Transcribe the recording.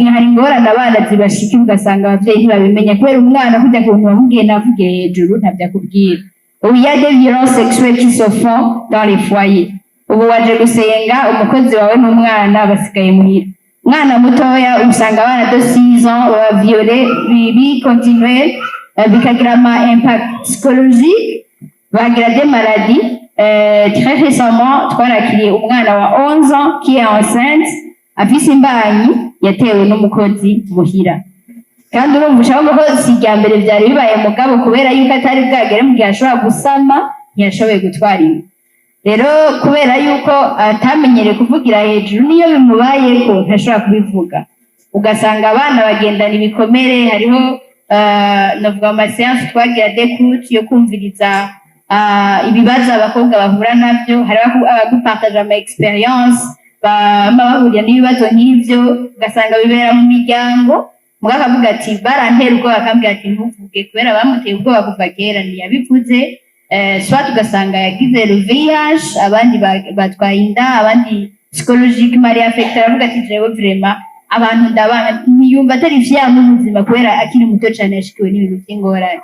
Hari ingorane abana zibashika, ugasanga abavyeyi ntibabimenya kubera umwana kurya kuntu wamubwiye navugiye hejuru ntabyo akubwira. Ubu il y a des violences sexuelles qui se font dans les foyers. Ubu waje gusenga, umukozi wawe n'umwana basigaye muhira, umwana mutoya. Usanga abana de 6 ans baba violé bi continuer, bikagira ama impact psychologique, bagira des maladies. Très récemment twarakiriye umwana wa 11 ans qui est enceinte, afise imbanyi yatewe n'umukozi muhira. Kandi urumva ushaka ko si irya mbere byari bibaye, mugabo kubera yuko atari bwagere mu gihe ashobora gusama, ntiyashoboye gutwara inda. Rero kubera yuko atamenyereye kuvugira hejuru, niyo bimubayeko ntashobora kubivuga, ugasanga abana bagendana ibikomere. Hariho navuga ama séances twagira d'écoute yo kumviriza ibibazo abakobwa bahura navyo. Hariho abagupartage ama expériences bama bahurira n'ibibazo nk'ivyo, ugasanga bibera mu miryango. Mugabo akavuga ati: "Barantera ubwoba," akambwira ati: "Ntuvuge," kubera bamuteye ubwoba kuva kera, ntiyabivuze. Soit ugasanga yagize le VIH, abandi batwaye inda, abandi psychologiquement ari affecté. Aravuga ati: "Jewe vraiment abantu ndabana," ntiyumva atari fier n'ubuzima kubera akiri muto cane yashikiwe n'ibintu vy'ingorane.